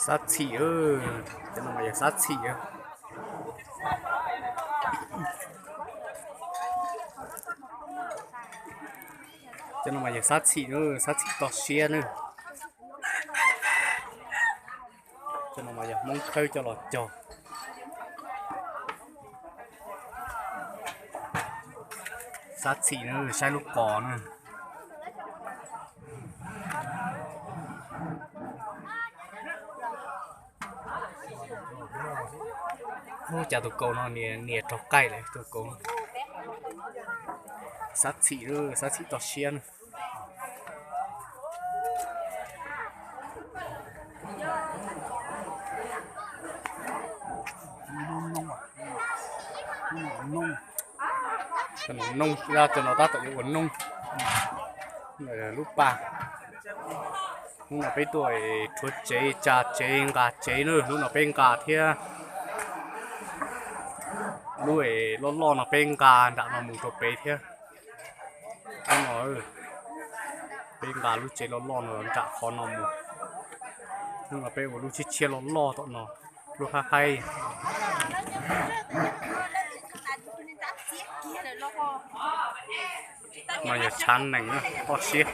Sab txhim, cov no mas yog sab txhim. Cov no mas yog sab txhim, sab txhim toj siab na. Cov no mas yog Hmoob khawb coj los cog. Sab txhim na, saib lub qos na. Ub, cas tus kaus no nias raug qaij lawm tus kaus. Sab txhim, sab txhim toj siab na. Noog, cov no tab tom yuav ua noog. Lub pas, hnub no peb tuaj rhuav tsev, tsa tsev, nqa tsev na. Hnub no peb nqa thiab, lub es loj loj no peb nqa nram no mus rau pem thiab. Hnub no peb nqa lub tsev loj loj no nram qhov no mus. Hnub no peb ua lub tshiab tshiab loj loj tom no, lub haib haib. No yog tshav nees toj siab.